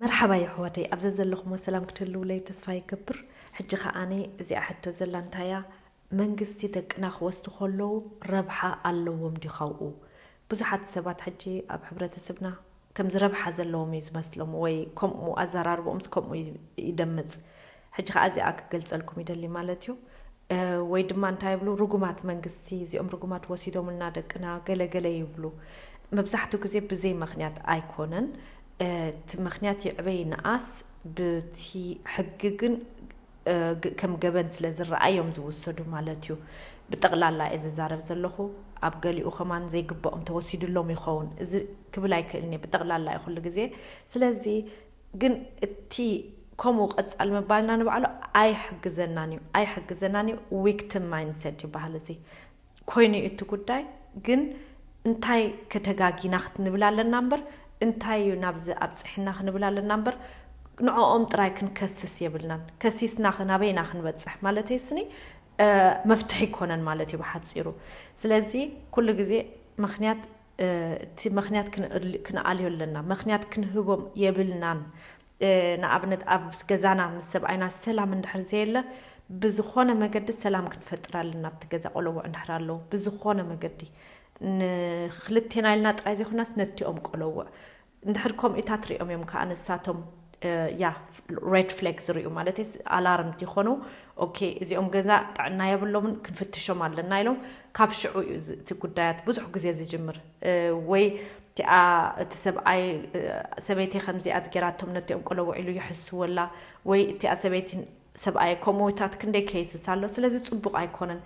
መርሓባ የሕዋተይ፣ ኣብ ዘዘለኹሞ ሰላም ክትህልውለይ ተስፋ ይገብር። ሕጂ ከዓኒ እዚኣ ሕቶ ዘላ እንታያ፣ መንግስቲ ደቅና ክወስዱ ከለዉ ረብሓ ኣለዎም ድዩ ካብኡ? ብዙሓት ሰባት ሕጂ ኣብ ሕብረተሰብና ከምዚ ረብሓ ዘለዎም እዩ ዝመስሎም፣ ወይ ከምኡ ኣዘራርብኦምስ ከምኡ ይ- ይደምፅ። ሕጂ ከዓ እዚኣ ክገልፀልኩም ይደሊ ማለት እዩ። እ፣ ወይ ድማ እንታይ ይብሉ፣ ርጉማት መንግስቲ፣ እዚኦም ርጉማት ወሲዶምልና ደቅና ገለ ገለ ይብሉ። መብዛሕትኡ ግዜ ብዘይ ምኽንያት ኣይኮነን። እ፣ እቲ ምኽንያት ይዕበይ ንኣስ ብቲ ሕጊ ግን እ፣ ግ- ከም ገበን ስለ ዝረኣዮም ዝውሰዱ ማለት እዩ። ብጠቕላላ እየ ዝዛረብ ዘለኹ። ኣብ ገሊኡ ከማን ዘይግባኦም ተወሲድሎም ይኸውን፣ እዚ ክብል ኣይክእልን እየ። ብጠቕላላ እዩ ኩሉ ግዜ። ስለዚ ግን እቲ ከምኡ ቀጻል ምባልና ንባዕሉ ኣይሕግዘናን እዩ፣ ኣይሕግዘናን እዩ። ዊክቲም ማይንድሰት ይበሃል እዚ። ኮይኑ እዩ እቲ ጉዳይ። ግን እንታይ ከተጋጊና ክትንብል ኣለና እምበር፣ እንታይ እዩ ናብዚ ኣብፅሕና ክንብል ኣለና እምበር፣ ንዕኦም ጥራይ ክንከስስ የብልናን። ከሲስና ናበይና ክንበፅሕ ማለት ስኒ መፍትሒ ይኮነን ማለት እዩ ብሓፂሩ። ስለዚ ኩሉ ግዜ ምክንያት እቲ ምክንያት ክንኣልዮ ኣለና። ምክንያት ክንህቦም የብልናን። ንኣብነት ኣብ ገዛና ምስ ሰብኣይና ሰላም እንድሕር ዘየለ፣ ብዝኾነ መገዲ ሰላም ክንፈጥር ኣለና። ኣብቲ ገዛ ቆለውዕ እንድሕር ኣለዉ፣ ብዝኾነ መገዲ ንክልቴና ኢልና ጥራይ ዘይኮናስ ነቲኦም ቆለውዕ እንድሕር ከምኡታት ሪኦም እዮም ከዓ ንሳቶም ያ ሬድ ፍሌግ ዝርእዩ ማለት ኣላርም ይኾኑ። ኦኬ፣ እዚኦም ገዛ ጥዕና የብሎምን፣ ክንፍትሾም ኣለና ኢሎም ካብ ሽዑ እዩ እቲ ጉዳያት ብዙሕ ግዜ ዝጅምር። ወይ እቲኣ እቲ ሰብኣይ ሰበይቲ ከምዚኣት ጌራቶም ነቲኦም ቆለውዕ ኢሉ ይሕስወላ፣ ወይ እቲኣ ሰበይቲ ሰብኣይ ከምኡታት ክንደይ ኬይስስ ኣሎ። ስለዚ ፅቡቕ ኣይኮነን።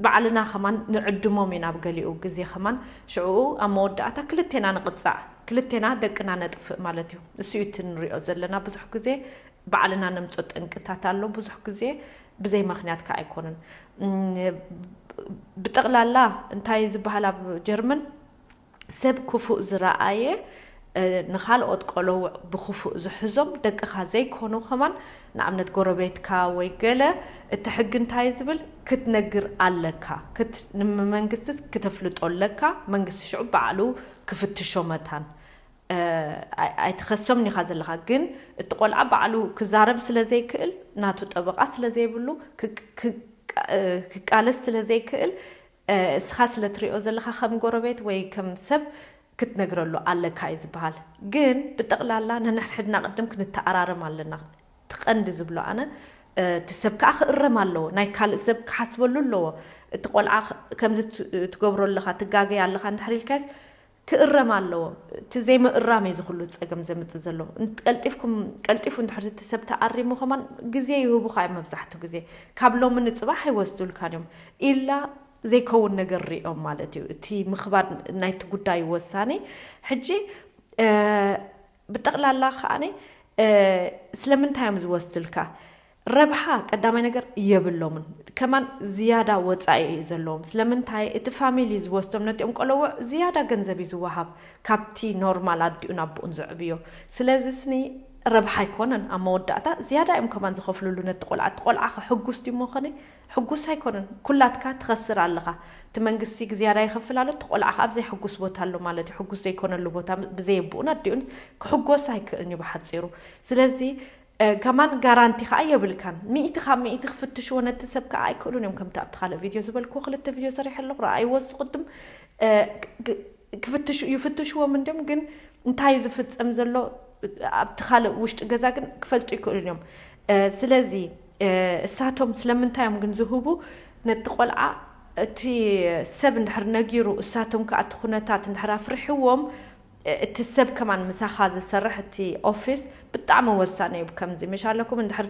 ባዕልና ከማን ንዕድሞም ኢና ኣብ ገሊኡ ግዜ ከማን። ሽዕኡ ኣብ መወዳእታ ክልቴና ንቕፃዕ፣ ክልቴና ደቅና ነጥፍእ ማለት እዩ። እሱ እዩ እቲ ንሪኦ ዘለና ብዙሕ ግዜ። ባዕልና ነምፅኦ ጠንቅታት ኣሎ ብዙሕ ግዜ። ብዘይ ምክንያት ከዓ ኣይኮነን። ብጠቕላላ እንታይ ዝበሃል ኣብ ጀርመን፣ ሰብ ክፉእ ዝረኣየ ንኻልኦት ቆለውዕ ብክፉእ ዝሕዞም ደቅኻ ዘይኮኑ ከማን፣ ንኣብነት ጎረቤትካ ወይ ገለ፣ እቲ ሕጊ እንታይ ዝብል ክትነግር ኣለካ። ንመንግስቲ ክተፍልጦ ኣለካ። መንግስቲ ሽዑ ባዕሉ ክፍትሾ መታን ኣይትኸሶም ኒኻ ዘለኻ። ግን እቲ ቆልዓ ባዕሉ ክዛረብ ስለ ዘይክእል፣ ናቱ ጠበቓ ስለ ዘይብሉ፣ ክቃለስ ስለ ዘይክእል፣ እስኻ ስለ ትሪኦ ዘለኻ ከም ጎረቤት ወይ ከም ሰብ ክትነግረሉ ኣለካ እዩ ዝበሃል። ግን ብጠቕላላ ነንሕድሕድና ቅድም ክንተኣራረም ኣለና። ትቐንዲ ዝብሎ ኣነ፣ እቲ ሰብ ከዓ ክእረም ኣለዎ። ናይ ካልእ ሰብ ክሓስበሉ ኣለዎ። እቲ ቆልዓ ከምዚ ትገብሮ ኣለኻ፣ ትጋገይ ኣለኻ እንድሕር ኢልካስ ክእረም ኣለዎ። እቲ ዘይምእራም እዩ ዝኩሉ ፀገም ዘምፅእ ዘሎ። ቀልጢፍኩም ቀልጢፉ እንድሕር እቲ ሰብ ተኣሪሙ ከማን ግዜ ይህቡኻ እዮም። መብዛሕትኡ ግዜ ካብ ሎሚ ንፅባሕ ኣይወስዱልካን እዮም። ኢላ ዘይከውን ነገር ሪኦም ማለት እዩ። እቲ ምኽባድ ናይቲ ጉዳይ ወሳኒ። ሕጂ ብጠቕላላ ከዓኒ ስለምንታይ እዮም ዝወስድልካ? ረብሓ ቀዳማይ ነገር የብሎምን። ከማን ዝያዳ ወፃኢ እዩ ዘለዎም። ስለምንታይ? እቲ ፋሚሊ ዝወስዶም ነቲኦም ቆለውዕ ዝያዳ ገንዘብ እዩ ዝወሃብ ካብቲ ኖርማል ኣዲኡ ናብኡን ዘዕብዮ። ስለዚ ስኒ ረብሓ ኣይኮነን። ኣብ መወዳእታ ዝያዳ እዮም ከማን ዝኸፍልሉ ነቲ ቆልዓ። እቲ ቆልዓ ከ ሕጉስ ድዩ እሞ ኸነ? ሕጉስ ኣይኮነን። ኩላትካ ትኸስር ኣለኻ። እቲ መንግስቲ ዝያዳ ይኸፍል ኣሎ፣ እቲ ቆልዓ ከዓ ኣብ ዘይሕጉስ ቦታ ኣሎ ማለት እዩ። ሕጉስ ዘይኮነሉ ቦታ ብዘየብኡን ኣዲኡን ክሕጎስ ኣይክእልን እዩ ብሓፂሩ። ስለዚ ከማን ጋራንቲ ከዓ የብልካን። ሚእቲ ካብ ሚእቲ ክፍትሽዎ ነቲ ሰብ ከዓ ኣይክእሉን እዮም። ከምቲ ኣብቲ ካልእ ቪድዮ ዝበልክዎ ክልተ ቪድዮ ሰሪሐ ኣለኹ፣ ረኣይዎ እሱ ቅድም። ይፍትሽዎም እንድዮም፣ ግን እንታይ ዝፍፀም ዘሎ ኣብቲ ካልእ ውሽጢ ገዛ ግን ክፈልጡ ይክእሉን እዮም። ስለዚ እሳቶም ስለምንታይ እዮም ግን ዝህቡ? ነቲ ቆልዓ እቲ ሰብ እንድሕር ነጊሩ፣ እሳቶም ከዓ እቲ ኩነታት እንድሕር ኣፍርሕዎም፣ እቲ ሰብ ከማን ምሳኻ ዝሰርሕ እቲ ኦፊስ ብጣዕሚ ወሳኒ እዩ። ከምዚ ምሽ ኣለኩም እንድሕር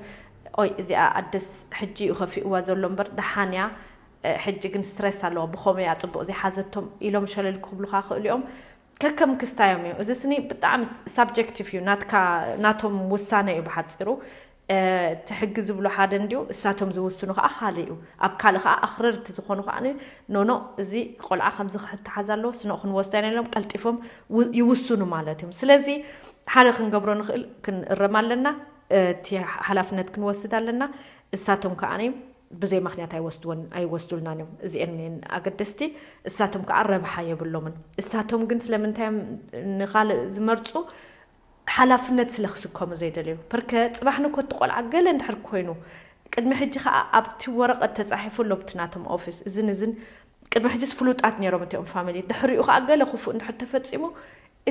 ኦይ እዚኣ ኣደስ ሕጂ እዩ ከፊእዋ ዘሎ እምበር ደሓን እያ፣ ሕጂ ግን ስትረስ ኣለዋ፣ ብኸመይ እያ ፅቡቕ ዘይሓዘቶም ኢሎም ሸለል ክብሉኻ ክእሉ እዮም። ከከም ክስታዮም እዩ። እዚ ስኒ ብጣዕሚ ሳብጀክቲቭ እዩ። ናትካ ናቶም ውሳነ እዩ ብሓፂሩ። እቲ ሕጊ ዝብሎ ሓደ እንድዩ፣ እሳቶም ዝውስኑ ከዓ ካልእ እዩ። ኣብ ካልእ ከዓ ኣኽረርቲ ዝኾኑ ከዓ ኖኖ እዚ ቆልዓ ከምዚ ክሕተሓዝ ኣለዎ፣ ስኖ ክንወስድ ኢና ኢሎም ቀልጢፎም ይውስኑ ማለት እዮም። ስለዚ ሓደ ክንገብሮ ንኽእል ክንእረም ኣለና፣ እቲ ሓላፍነት ክንወስድ ኣለና። እሳቶም ከዓ ብዘይ ምኽንያት ኣይወስድወን ኣይወስዱልናን እዮም። እዚአን እየን ኣገደስቲ። እሳቶም ከዓ ረብሓ የብሎምን። እሳቶም ግን ስለምንታይ እዮም ንኻልእ ዝመርፁ? ሓላፍነት ስለ ክስከሙ ዘይደልዩ። ፐርከ ጽባሕ ንኮ እቲ ቆልዓ ገለ እንድሕር ኮይኑ፣ ቅድሚ ሕጂ ከኣ ኣብቲ ወረቐት ተጻሒፉ ኣሎ፣ ኣብቲ ናቶም ኦፊስ፣ እዝን እዝን ቅድሚ ሕጂስ ፍሉጣት ነይሮም እቲኦም ፋሚሊ። ድሕሪኡ ከኣ ገለ ክፉእ እንድሕር ተፈጺሙ፣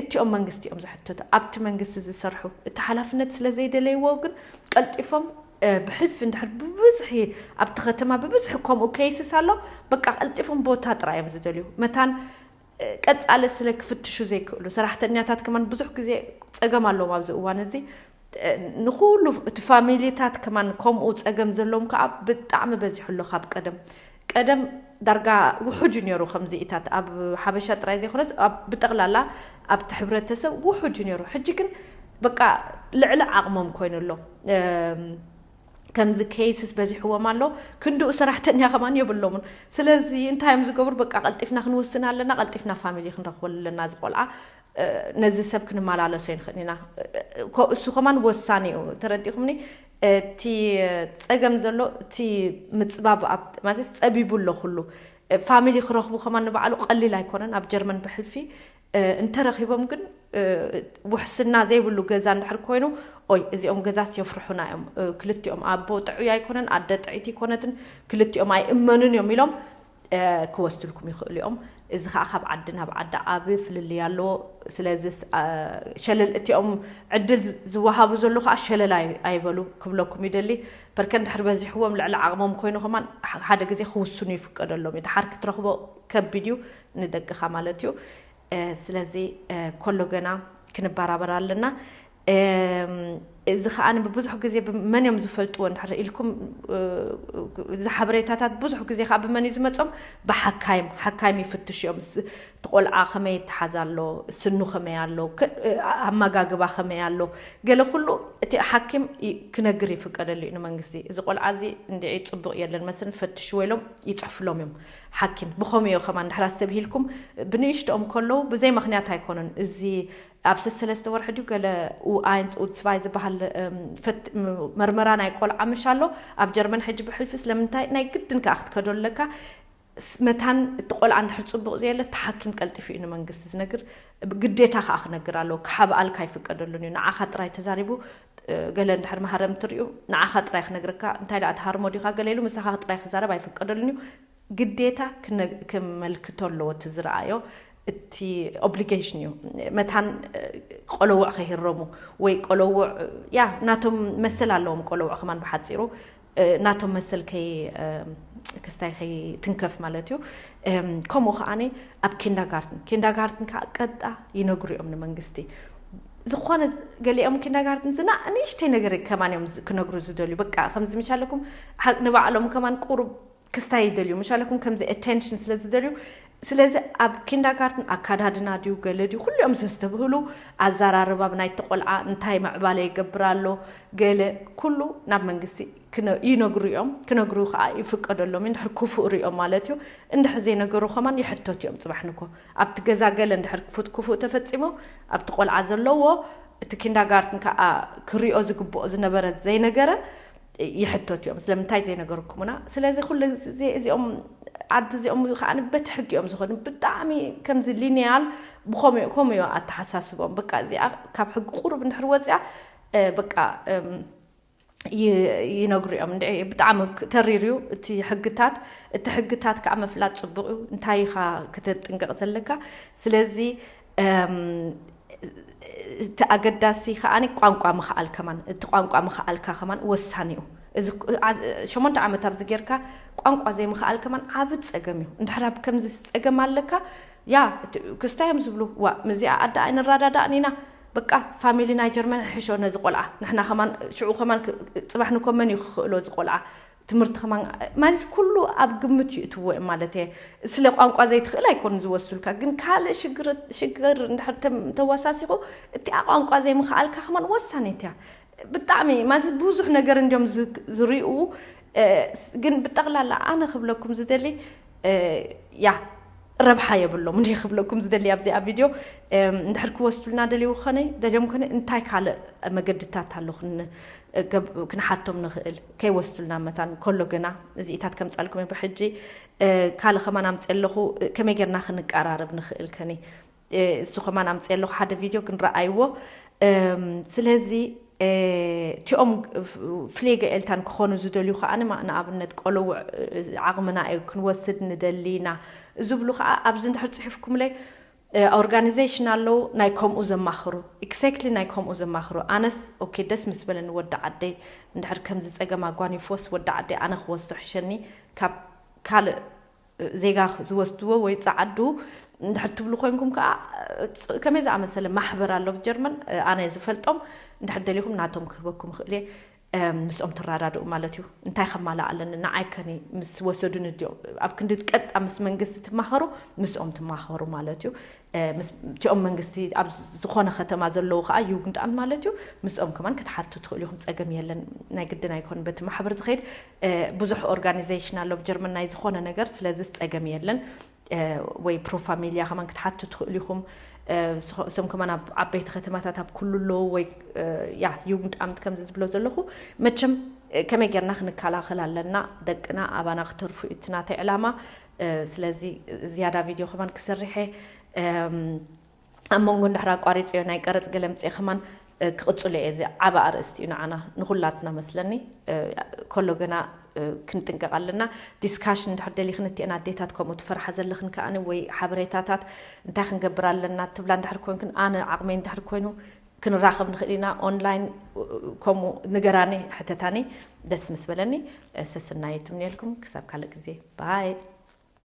እቲኦም መንግስቲ እዮም ዝሕተቱ። ኣብቲ መንግስቲ ዝሰርሑ፣ እቲ ሓላፍነት ስለ ዘይደለይዎ ግን ቀልጢፎም፣ እ፣ ብሕልፊ እንድሕር ብብዝሒ ኣብቲ ከተማ ብብዝሒ ከምኡ ኬይስስ ኣሎ፣ በቃ ቀልጢፎም ቦታ ጥራይ እዮም ዝደልዩ። መታን፣ እ፣ ቀጻሊ ስለ ክፍትሹ ዘይክእሉ፣ ሰራሕተኛታት ከማን ብዙሕ ግዜ ጸገም ኣለዎም ኣብዚ እዋን እዚ። እ፣ ንኹሉ እቲ ፋሚሊታት ከማን ከምኡ ጸገም ዘለዎም ከኣ ብጣዕሚ በዚሑ ኣሎ ካብ ቀደም። ቀደም ዳርጋ ውሑድ እዩ ነይሩ ከምዚኢታት፣ ኣብ ሓበሻ ጥራይ ዘይኮነስ ኣብ ብጠቕላላ ኣብቲ ሕብረተሰብ ውሑድ እዩ ነይሩ። ሕጂ ግን በቃ ልዕሊ ዓቕሞም ኮይኑ ኣሎ። እም፣ ከምዚ ኬይስስ በዚሕዎም ኣሎ፣ ክንድኡ ሰራሕተኛ ከማን የብሎምን። ስለዚ እንታይ እዮም ዝገብሩ? በቃ ቀልጢፍና ክንውስን ኣለና፣ ቀልጢፍና ፋሚሊ ክንረኽበሉ ኣለና። እዚ ቆልዓ፣ እ፣ ነዚ ሰብ ክንመላለሶ ኣይንኽእልን ኢና። እ፣ ኮ-፣ እሱ ከማን ወሳኒ እዩ። ተረዲእኩምኒ? እቲ ጸገም ዘሎ እቲ ምጽባብ ኣብ-፣ ማለት ጸቢቡ ኣሎ ኩሉ። እ፣ ፋሚሊ ክረኽቡ ከማን ንባዕሉ ቀሊል ኣይኮነን። ኣብ ጀርመን ብሕልፊ፣ እ፣ እንተረኺቦም ግን፣ እ፣ ውሕስና ዘይብሉ ገዛ እንድሕር ኮይኑ፣ ኦይ፣ እዚኦም ገዛስ የፍርሑና እዮም። እ፣ ክልቲኦም፣ ኣቦ ጥዑይ ኣይኮነን፣ ኣደ ጥዕይቲ ኣይኮነትን፣ ክልቲኦም ኣይእመኑን እዮም ኢሎም፣ እ፣ ክወስዱልኩም ይኽእሉ እዮም። እዚ ኸኣ ካብ ዓዲ ናብ ዓዲ ዓቢ ፍልልይ ኣለዎ። ስለዚስ፣ እ፣ ሸለል፣ እቲኦም ዕድል ዝ-፣ ዝወሃቡ ዘለዉ ኸኣ ሸለል ኣይ-፣ ኣይበሉ ክብለኩም ይደሊ። ፐርከ እንድሕር በዚሕዎም ልዕሊ ዓቕሞም ኮይኑ ከማን ሕ-፣ ሓደ ግዜ ክውስኑ ይፍቀደሎም እዩ። ደሓር ክትረኽቦ ከቢድ እዩ ንደቅኻ ማለት እዩ። እ፣ ስለዚ፣ እ፣ ኮሎ ገና ክንበራበር ኣለና። እም፣ እዚ ኸኣ ብብዙሕ ግዜ ብ-፣ መን እዮም ዝፈልጥዎ እንድሕር ኢልኩም፣ እ፣ እዚ ሓበሬታታት ብዙሕ ግዜ ኸኣ ብመን እዩ ዝመጾም? ብሓካይም። ሓካይም ይፍትሹ እዮም። ስ-፣ እቲ ቆልዓ ከመይ ይተሓዝ ኣሎ፣ ስኑ ከመይ ኣሎ፣ ከ-፣ እ፣ ኣመጋግባ ከመይ ኣሎ፣ ገለ ኩሉ እቲ ሓኪም ይ-፣ ክነግር ይፍቀደሉ እዩ ንመንግስቲ። እዚ ቆልዓ እዚ እንድዒ ጽቡቕ የለን መስል ፈትሽዎ ኢሎም ይጽሕፍሎም እዮም። ሓኪም ብኸመዮ ከማን እንድሕር ኣስተብሂልኩም፣ ብንእሽትኦም ከለዉ ብዘይ ምኽንያት ኣይኮኑን። እዚ ኣብ ሰሰለስተ ወርሒ ድዩ ገለ ኡ-፣ ኣይንስ ኡትስቫይ ዝበሃል፣ እም፣ ፈት-፣ ም-፣ መርመራ ናይ ቆልዓ ምሽ ኣሎ። ኣብ ጀርመን ሕጂ ብሕልፊ ስለምንታይ ናይ ግድን ከኣ ክትከዶ ኣለካ? ስ-፣ መታን እቲ ቆልዓ እንድሕር ጽቡቕ ዘየለ፣ እቲ ሓኪም ቀልጢፉ እዩ ንመንግስቲ ዝነግር። ግዴታ ከኣ ክነግር ኣለዎ። ክሓብኣልካ ኣይፍቀደሉን እዩ። ንዓኻ ጥራይ ተዛሪቡ፣ እ፣ ገለ እንድሕር መሃረምቲ ርእዩ፣ ንዓኻ ጥራይ ክነግረካ፣ እንታይ ደኣ ትሃርሞ ዲኻ ገለ ኢሉ፣ ምሳኻ ጥራይ ክዛረብ ኣይፍቀደሉን እዩ። ግዴታ ክነ-፣ ክመልክቶ ኣለዎ እቲ ዝረኣዮ። እቲ ኦብሊጌሽን እዩ። መታን፣ እ፣ ቆለውዕ ከይህረሙ ወይ ቆለውዕ፣ ያ፣ ናቶም መሰል ኣለዎም ቆለውዕ ከማን ብሓጺሩ። እ፣ ናቶም መሰል ከይ-፣ እ፣ ክስታይ ከይትንከፍ ማለት እዩ። እም፣ ከምኡ ከኣ ኣብ ኪንዳጋርትን፣ ኪንዳጋርትን ከኣ ቀጣ ይነግሩ እዮም ንመንግስቲ። ዝኾነ ገሊኦም ኪንዳጋርትን ዝና ንእሽተይ ነገር ከማን እዮም ዝ-፣ ክነግሩ ዝደልዩ። በቃ ከምዚ ምሻለኩም ሓ-፣ ንባዕሎም ከማን ቁሩብ ክስታይ ይደልዩ። ምሻለኩም ከምዚ ኣቴንሽን ስለ ዝደልዩ። ስለዚ ኣብ ኪንዳጋርትን ኣካዳድና ድዩ ገለ ድዩ ኩሉ እዮም ዘስተብህሉ። ኣዘራርባ ናይቲ ቆልዓ እንታይ ምዕባለ ይገብር ኣሎ ገለ ኩሉ ናብ መንግስቲ ክነ-፣ ይነግሩ እዮም። ክነግሩ ከኣ ይፍቀደሎም እዩ። እንድሕር ክፉእ ሪኦም ማለት እዩ። እንድሕር ዘይነገሩ ከማን ይሕተቱ እዮም ጽባሕ ንኮ። ኣብቲ ገዛ ገለ እንድሕር ክፉት-፣ ክፉእ ተፈጺሙ ኣብቲ ቆልዓ ዘለዎ እቲ ኪንዳጋርትን ከኣ ክሪኦ ዝግብኦ ዝነበረ ዘይነገረ ይሕተቱ እዮም። ስለምንታይ ዘይነገርኩምና? ስለዚ ኩሉ እዚ-፣ እዚኦም ዓዲ እዚኦም ከኣ በቲ ሕጊ እዮም ዝኾኑ። ብጣዕሚ ከምዚ ሊኒያል ብኸምኡ፣ ከምኡ እዩ ኣተሓሳስቦም። በቃ እዚኣ ካብ ሕጊ ቁሩብ እንድሕር ወፂኣ፣ እ፣ በቃ፣ እም፣ ይ-፣ ይነግሩ እዮም። እንድዒ ብጣዕሚ ክ-፣ ተሪር እዩ እቲ ሕግታት። እቲ ሕግታት ከኣ ምፍላጥ ጽቡቕ እዩ። እንታይ ኢኻ ክትጥንቀቕ ዘለካ? ስለዚ፣ እም፣ እቲ ኣገዳሲ ከኣ ቋንቋ ምኽኣል ከማን፣ እቲ ቋንቋ ምኽኣልካ ከማን ወሳኒ እዩ። እዚ ክ-፣ ዓ-፣ ሸሞንተ ዓመት ኣብዚ ጌርካ ቋንቋ ዘይምኽኣል ከማን ዓቢ ጸገም እዩ። እንድሕር ኣብ ከምዚ ጸገም ኣለካ፣ ያ፣ እቲ ክስታይ እዮም ዝብሉ፣ ዋ፣ ምስዚኣ ኣደ ኣይንረዳዳእን ኢና፣ በቃ ፋሚሊ ናይ ጀርመን ሕሾ ነዚ ቆልዓ፣ ንሕና ከማን፣ ሽዑ ከማን ክ-፣ ጽባሕ ንኮ መን እዩ ክኽእሎ እዚ ቆልዓ? ትምህርቲ ከማን፣ ማለት ኩሉ ኣብ ግምት ይእትዎ እዮም ማለት እየ። ስለ ቋንቋ ዘይትኽእል ኣይኮኑን ዝወስዱልካ፣ ግን ካልእ ሽግር፣ ሽግር እንድሕር ተም-፣ ተወሳሲኹ፣ እቲኣ ቋንቋ ዘይምኽኣልካ ከማን ወሳኒት እያ። ብጣዕሚ፣ ማለት ብዙሕ ነገር እንዲዮም ዝ-፣ ዝሪኡ፣ እ፣ ስ-፣ ግን ብጠቕላላ ኣነ ክብለኩም ዝደሊ፣ እ፣ ያ፣ ረብሓ የብሎም እንዲ ክብለኩም ዝደሊ ኣብዚኣ ቪድዮ። እም፣ እንድሕር ክወስዱልና ደልዩ ኾነ፣ ደልዮም ኮነ፣ እንታይ ካልእ መገድታት ኣሎ ክን-፣ ገብ-፣ ክንሓቶም ንኽእል? ከይወስዱልና መታን ከሎ ገና እዚኢታት ከምጻልኩም እየ ብሕጂ። እ፣ ካልእ ከማን ኣምጽእ ኣለኹ፣ እ፣ ከመይ ጌርና ክንቀራረብ ንኽእል ከኒ? እ፣ እሱ ከማን ኣምጽእ ኣለኹ ሓደ ቪድዮ ግን ረኣይዎ። እም፣ ስለዚ እ፣ እቲኦም ፍሌገ ኤልታን ክኾኑ ዝደልዩ ከኣ ንኣብነት ቆለውዕ ዓቕምና እዩ ክንወስድ ንደሊ ኢና ዝብሉ ከኣ ኣብዚ እንድሕር ፅሒፍኩምለይ ኦርጋኒዜሽን ኣለዉ ናይ ከምኡ ዘማኽሩ፣ ኤግዛክትሊ ናይ ከምኡ ዘማኽሩ። ኣነስ ኦኬ ደስ ምስ በለኒ ወዲ ዓደይ እንድሕር ከምዚ ፀገም ኣጓኒፍዎስ ወዲ ዓደይ ኣነ ክወስዶ ሕሸኒ ካብ ካልእ ዜጋ ዝወስድዎ ወይ ጸዓዱ እንድሕር ትብሉ ኮይንኩም ከኣ ከመይ ዝኣመሰለ ማሕበር ኣሎ ብጀርመን ኣነ ዝፈልጦም። እንድሕር ደሊኹም ናቶም ክህበኩም ይኽእል እየ። ምስኦም ትረዳድኡ ማለት እዩ። እንታይ ከማልእ ኣለኒ ንዓይ ከኒ ምስ ወሰዱኒ ድዮም ኣብ ክንዲ ቀጥታ ምስ መንግስቲ ትማኸሩ ምስኦም ትማኸሩ ማለት እዩ። እቲኦም መንግስቲ ኣብ ዝኾነ ከተማ ዘለዉ ከዓ ዩግንዳም ማለት እዩ። ምስኦም ከማን ክትሓቱ ትኽእሉ ኢኹም። ፀገም የለን። ናይ ግድን ኣይኮን በቲ ማሕበር ዝኸይድ ብዙሕ ኦርጋኒዜሽን ኣሎ ብጀርመን ናይ ዝኾነ ነገር። ስለዚ ፀገም የለን። ወይ ፕሮፋሚልያ ከማን ክትሓቱ ትኽእሉ ኢኹም። እሶም ከማን ኣብ ዓበይቲ ከተማታት ኣብ ኩሉ ኣለዉ ወይ ያ ዩግንዳም ከምዚ ዝብሎ ዘለኹ መቸም ከመይ ጌርና ክንከላኸል ኣለና። ደቅና ኣባና ክተርፉ እዩ እቲ ናተይ ዕላማ። ስለዚ ዝያዳ ቪድዮ ከማን ክሰርሐ ኣብ መንጎ እንድሕር ኣቋሪፀዮ ናይ ቀረፅ ገለምፅኤ ከማን ክቕፅሎ እየ። እዚ ዓብ ኣርእስቲ እዩ ንዓና ንኹላትና መስለኒ። ከሎ ግና ክንጥንቀቕ ኣለና። ዲስካሽን እንድሕር ደሊኽን እቲአን ኣዴታት ከምኡ ትፈርሓ ዘለኽን ከኣ ወይ ሓበሬታታት እንታይ ክንገብር ኣለና ትብላ እንድሕር ኮንክን ኣነ ዓቕመይ እንድሕር ኮይኑ ክንራኸብ ንኽእል ኢና። ኦንላይን ከምኡ ንገራኒ ሕተታኒ ደስ ምስ በለኒ። ሰስናይ ትምንየልኩም ክሳብ ካልእ ግዜ ባይ።